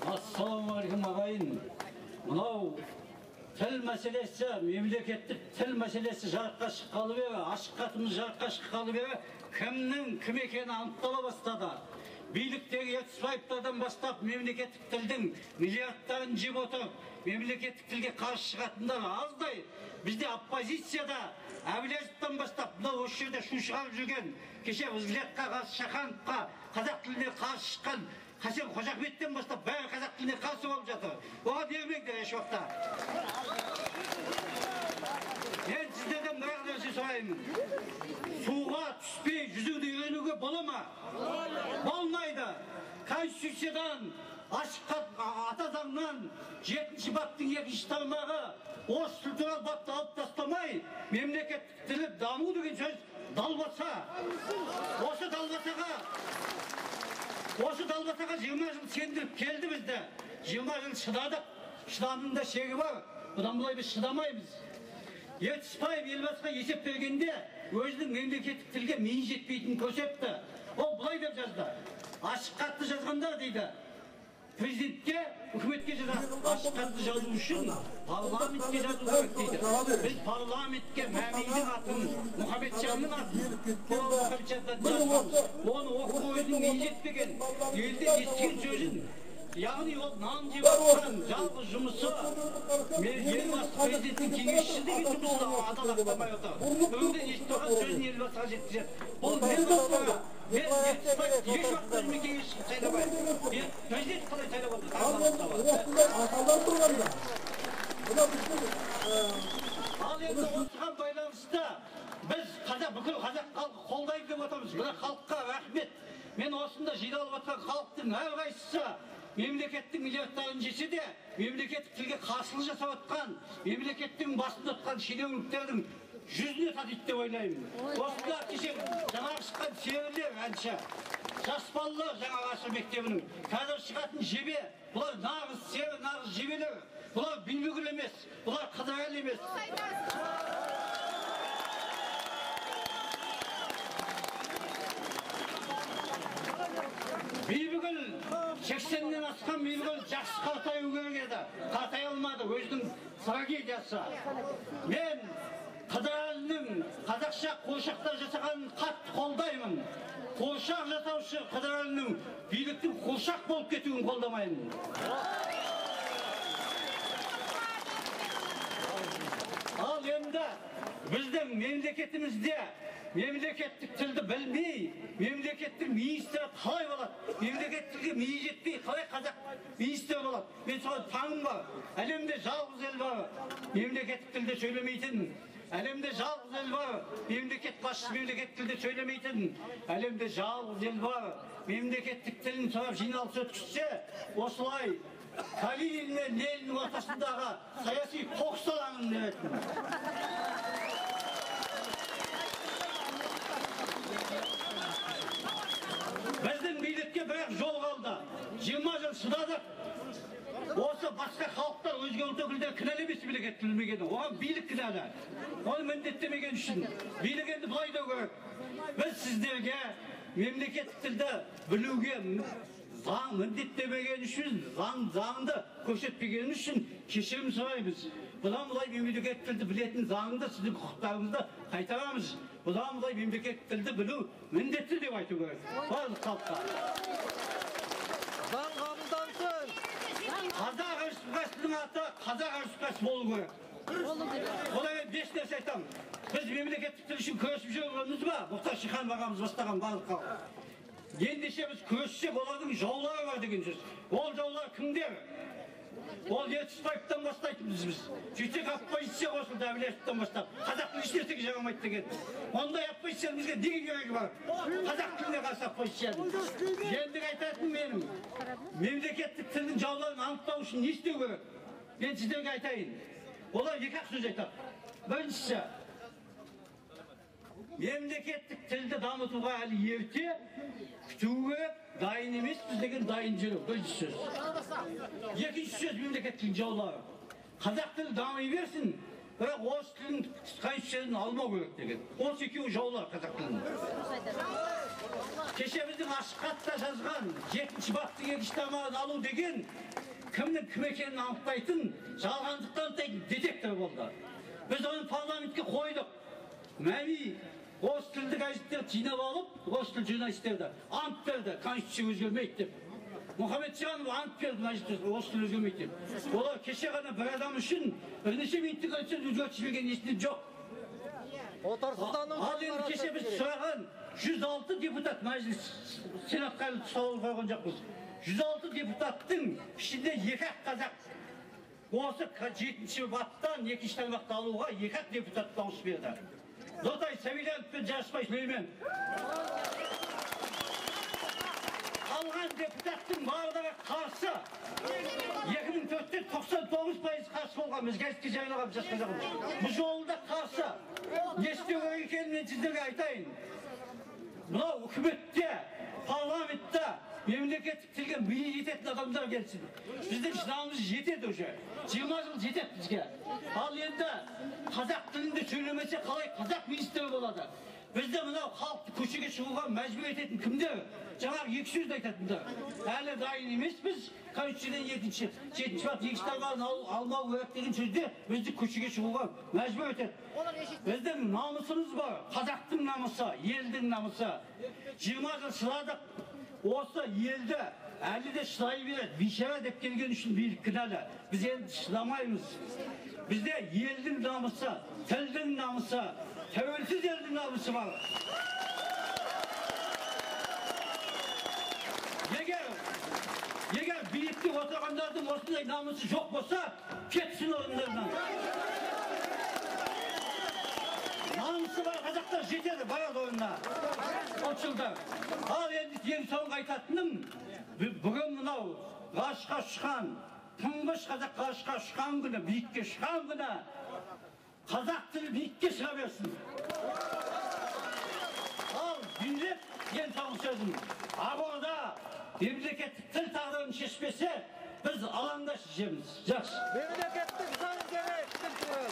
Ассалаумағалейкум ағайын. Мынау тіл мәселесі, мемлекеттік тіл мәселесі жарыққа шыққалы бері, ашық хатымыз жарыққа шыққалы бері кімнің кім екені анықтала бастады. Биліктегі Ертісбаевтардан бастап мемлекеттік тілдің миллиардтарын жеп отырып, мемлекеттік тілге қарсы шығатындар аздай. Бізде оппозицияда Әблязовтан бастап мынау осы жерде шу шығарып жүрген, кеше Взглядқа қарсы, Шахановқа, қазақ тіліне қарсы шыққан Хасен Қожахметтен бастап бәрі қазақ тіліне қарсы болып жатыр. Оған ермеңдер еш уақытта. Мен сіздерден бір ақ нәрсе сұраймын. Суға түспей жүзуді үйренуге бола ма? Болмайды. Конституциядан, ашық ата заңнан 7-ші баптың 2-ші тармағы орыс тілі туралы бапты алып тастамай, мемлекеттік тілі даму деген сөз далбаса. Осы далбасаға 20 жыл сендіріп келді бізді. 20 жыл шыдадық. Шыдамның да шегі бар. Бұдан былай біз шыдамаймыз. Ертісбаев елбасыға есеп бергенде өзінің мемлекеттік тілге миы жетпейтінін көрсетті. Ол былай деп жазды. Ашық хатты жазғандар дейді. Президентке, үкіметке жазады. Ашық хатты жазу үшін парламентке жазу керек дейді. Біз парламентке Мәмидің атын, Мұхамеджанның атын, Мұхамеджандан жазғанбыз. Оны оқу өзінің миы жетпеген, елден естіген сөзін, яғни ол нан жеп жатқан жалғыз жұмысы елбасы президенттің кеңесшісі деген жұмысты адал ақтамай отыр. Біреуден естіп тұрған сөзін елбасыға жеткізеді. Бұл мен басқаға, мен Ертісбаев еш уақытта өзіме кеңесші сайламаймын. Президент қалай сайлап отыр? Ал енді осыған байланысты біз бүкіл қазақ халқы қолдайды деп отырмыз. Бірақ халыққа рахмет. Мен осында жиналып отырған халықтың әрқайсысы мемлекеттің миллиардтарын жесе де, мемлекеттік тілге қарсылық жасап отқан, мемлекеттің басында отқан шенеуніктердің жүзіне татиды деп ойлаймын. Осында кеше жаңағы шыққан серілер әнші, жас балалар жаңа ғасыр мектебінің, қазір шығатын жебе, бұлар нағыз сері, нағыз жебелер, бұлар Бибігүл емес, бұлар Қыдырәлі емес. Бибігүл 80-нен асқан Бибігүл жақсы қартаю керек еді. Қартай алмады, өзінің трагедиясы. Мен Қыдырәлінің қазақша қуыршақтар жасағанын қатты қолдаймын. Қуыршақ жасаушы Қыдырәлінің биліктің қуыршақ болып кетуін қолдамаймын. Ал енді біздің мемлекетімізде мемлекеттік тілді білмей, мемлекеттік министр қалай болады? Мемлекеттік тілге миы жетпей қалай қазақ министр болады? Мен соған таңым бар. Әлемде жалғыз ел бар, мемлекеттік тілде сөйлемейтін. Әлемде жалғыз ел бар, мемлекет басшысы мемлекеттік тілде сөйлемейтін. Әлемде жалғыз ел бар, мемлекеттік тілін сұрап жиналыс өткізсе, осылай Калинин мен Лениннің ортасындағы саяси қоқыс алаңын беретін. Біздің билікке бірақ жол қалды. 20 жыл шыдадық. Осы басқа халықтар, өзге ұлт өкілдері кінәлі емес мемлекет тілмегені. Оған билік кінәлі. Оны міндеттемеген үшін. Билік енді былай деу керек. Біз сіздерге мемлекеттік тілді білуге заң міндеттемеген үшін, заңды көрсетпеген үшін кешірім сұраймыз. Бұдан былай мемлекеттік тілді білетін заңды сіздің құқықтарыңызды қайтарамыз. Бұдан былай мемлекеттік тілді білу міндетті деп айту керек. Барлық халыққа. Заң қабылдансын. Қазақ Республикасының аты Қазақ Республикасы болу керек. Одан кейін 5 нәрсе айтамын. Біз мемлекеттік тіл үшін күресіп жүрміз ба? Мұхтар Шаханов ағамыз бастаған барлық халық. Ендеше біз күрессек, олардың жаулары бар деген сөз. Ол жаулар кімдер? Ол Ертісбаевтан бастайтынбыз біз. Сөйтсек оппозиция қосылды Әблязовтан бастап. Қазақ тілі ешнәрсеге жарамайды деген. Ондай оппозицияның бізге неге керегі бар? Қазақ тіліне қарсы оппозицияның. Ендігі айтатыным менің, мемлекеттік тілдің жауларын анықтау үшін не істеу керек? Мен сіздерге айтайын. Олар екі ақ сөз айтады. Біріншісі, мемлекеттік тілді дамытуға әлі ерте, күтуге дайын емеспіз деген дайын жүру. Бірінші сөз. Екінші сөз, мемлекеттік тілдің жаулары. Қазақ тілі дами берсін, бірақ орыс тілінің конституциясын алмау керек деген. Осы екеуі жаулар қазақ тілінің. Кеше біздің ашық хатта жазған 7-ші баптың 2-ші тармағын алу деген кімнің кім екенін анықтайтын, жалғандықты анықтайтын детектор болды. Біз оны парламентке қойдық. Мәми орыс тілді газеттерді жинап алып, орыс тілді журналистерді ант берді, конституция өзгермейді деп. Мұхамеджанов ант берді, мәжілісте орыс тілі өзгермейді деп. Олар кеше ғана бір адам үшін бірнеше минуттық конституция өзгертіп жіберген есінде жоқ. Ал енді кеше біз сұраған 106 депутат мәжіліс сенатқа сауал қойған жоқпыз. 106 депутаттың ішінде 2-ақ қазақ осы 7-ші баптан 2-ші тармақты алуға 2-ақ депутат дауыс берді. Нұртай Сәбилянов пен Жарысбай Сүлеймен. Алған депутаттың барлығы қарсы. 2004-те 99% қарсы болған, біз газетке жариялағанбыз, Жас Қазақ. Бұл жолы да қарсы. Не істеу керек екенін мен сіздерге айтайын. Мынау үкіметте, парламентте мемлекеттік тілге миы жететін адамдар келсін. Біздің шыдамымыз жетеді уже. 20 жыл жетеді бізге. Ал енді қазақ тілінде сөйлемесе қалай қазақ министрі болады? Бізді мынау халықты көшеге шығуға мәжбүр ететін кімдер? Жаңағы екі сөзді айтатындар. Әлі дайын емеспіз. Конституциядан жетінші бап екінші тармағын алмау керек деген сөзде бізді көшеге шығуға мәжбүр етеді. Біздің намысымыз бар. Қазақтың намысы, елдің намысы. 20 жыл шыдадық. Осы елді әлі де шыдай береді. Бейшара деп келген үшін билік кінәлі. Біз енді шыдамаймыз. Бізде елдің намысы, тілдің намысы, тәуелсіз елдің намысы бар. Егер билікте отырғандардың осындай намысы жоқ болса, кетсін орындарынан. Намысы бар қазақтар жетеді, барады орнына. Ұлтшылдар. Ал енді ең соңғы айтатыным, бүгін мынау ғарышқа ұшқан, тұңғыш қазақ ғарышқа ұшқан күні, биікке ұшқан күні, қазақ тілі биікке шыға берсін. Ал билік, ең соңғы сөзім, Ақорда мемлекеттік тіл тағдырын шешпесе, біз алаңда шешеміз. Жақсы. Мемлекеттік заң керек, тіл туралы.